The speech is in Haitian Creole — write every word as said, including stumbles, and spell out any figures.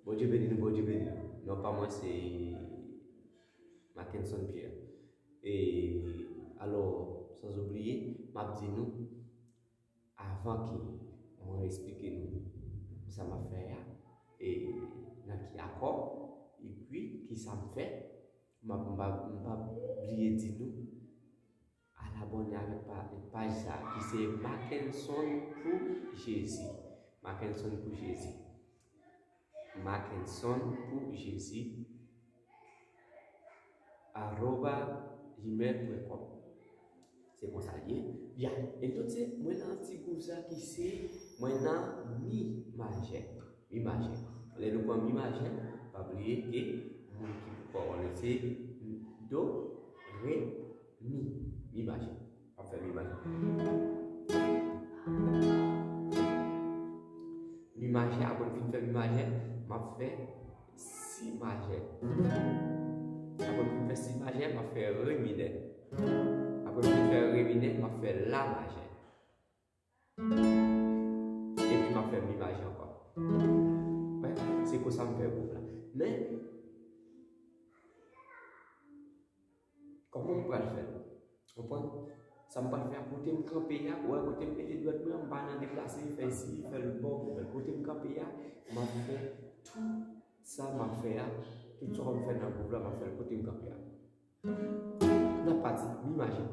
Bondye beni nou, Bondye beni nou. Non pa mwen se Mackenson Pierre. E alò, sanzoubliye, m ap di nou, avan ke mwen esplike nou sa m ap fè a, e nan ki akò, epi ki sa m fè, m ap, m pa, m pa bliye di nou, al abòne avèk pa-, paj sa a, ki se Mackenson pou Jezi. Mackenson pou Jezi. Mackenson pou Jezi, arobas gmail pwen kòm. Se konsa l ye. Byen, e tout se, mwen nan ti gwoup sa ki se, mwen nan mi majè. Mi majè. Lè nou pran mi majè, pa bliye ke moun ki pou kowone se do, re, mi. Mi majè. M ap fè mi majè. Mi majè, apre m fin fè mi majè, m ap fè si majè. Apre m fin fè si majè, m ap fè re minè. Apre m fin fè re minè, m ap fè la majè. Epi m ap fè mi majè ankò. Wè, se konsa m fè gwoup la. Men, kòman m pral fè l? Konprann? Sa m pral fè a, kote m kanpe a, ou wè kote m mete dwèt mwen an, m pa nan deplase, fè isi, fè lòt bò, ou konprann? Kote m kanpe a, m ap fè tout sa m ap fè a, tout sa w ap fè nan gwoup la, m ap fè l kote m kanpe a. N ap pati, mi majè.